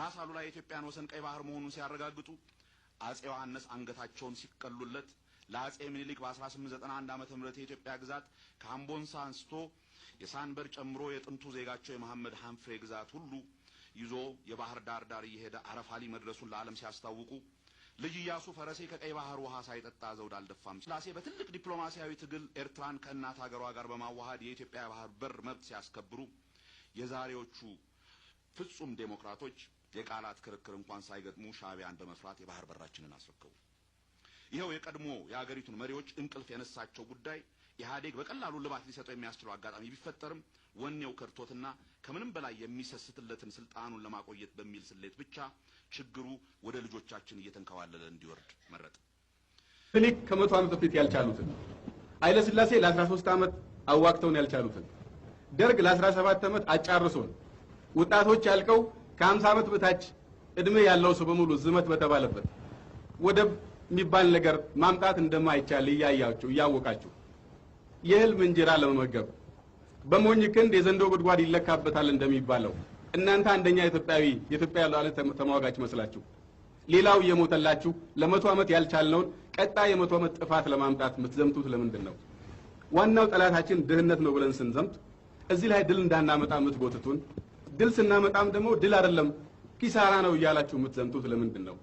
ራስ አሉላ የኢትዮጵያን ወሰን ቀይ ባህር መሆኑን ሲያረጋግጡ፣ አጼ ዮሐንስ አንገታቸውን ሲቀሉለት፣ ለአጼ ምኒልክ በ1891 ዓመተ ምህረት የኢትዮጵያ ግዛት ከአምቦንሳ አንስቶ የሳንበር ጨምሮ የጥንቱ ዜጋቸው የመሐመድ ሐንፍሬ ግዛት ሁሉ ይዞ የባህር ዳር ዳር እየሄደ አረፋሊ መድረሱን ለዓለም ሲያስታውቁ፣ ልጅ ኢያሱ ፈረሴ ከቀይ ባህር ውሃ ሳይጠጣ ዘውድ አልደፋም፣ ስላሴ በትልቅ ዲፕሎማሲያዊ ትግል ኤርትራን ከእናት ሀገሯ ጋር በማዋሃድ የኢትዮጵያ የባህር በር መብት ሲያስከብሩ፣ የዛሬዎቹ ፍጹም ዴሞክራቶች የቃላት ክርክር እንኳን ሳይገጥሙ ሻዕቢያን በመፍራት የባህር በራችንን አስረከቡ። ይኸው የቀድሞ የአገሪቱን መሪዎች እንቅልፍ የነሳቸው ጉዳይ ኢህአዴግ በቀላሉ ልባት ሊሰጠው የሚያስችለው አጋጣሚ ቢፈጠርም ወኔው ከድቶትና ከምንም በላይ የሚሰስትለትን ስልጣኑን ለማቆየት በሚል ስሌት ብቻ ችግሩ ወደ ልጆቻችን እየተንከባለለ እንዲወርድ መረጠ። ምኒልክ ከ100 ዓመት በፊት ያልቻሉትን፣ ኃይለ ሥላሴ ለ13 ዓመት አዋግተውን ያልቻሉትን፣ ደርግ ለ17 ዓመት አጫርሶን ወጣቶች ያልቀው ከ50 ዓመት በታች እድሜ ያለው ሰው በሙሉ ዝመት በተባለበት ወደብ የሚባል ነገር ማምጣት እንደማይቻል እያያችሁ እያወቃችሁ የህልም እንጀራ ለመመገብ በሞኝ ክንድ የዘንዶ ጉድጓድ ይለካበታል እንደሚባለው እናንተ አንደኛ ኢትዮጵያዊ የኢትዮጵያ ሉዓላዊነት ተሟጋች መስላችሁ ሌላው እየሞተላችሁ ለ100 ዓመት ያልቻልነውን ቀጣይ የ100 ዓመት ጥፋት ለማምጣት የምትዘምቱት ለምንድን ነው? ዋናው ጠላታችን ድህነት ነው ብለን ስንዘምት እዚህ ላይ ድል እንዳናመጣ የምትጎትቱን፣ ድል ስናመጣም ደግሞ ድል አይደለም ኪሳራ ነው እያላችሁ የምትዘምቱት ለምንድን ነው?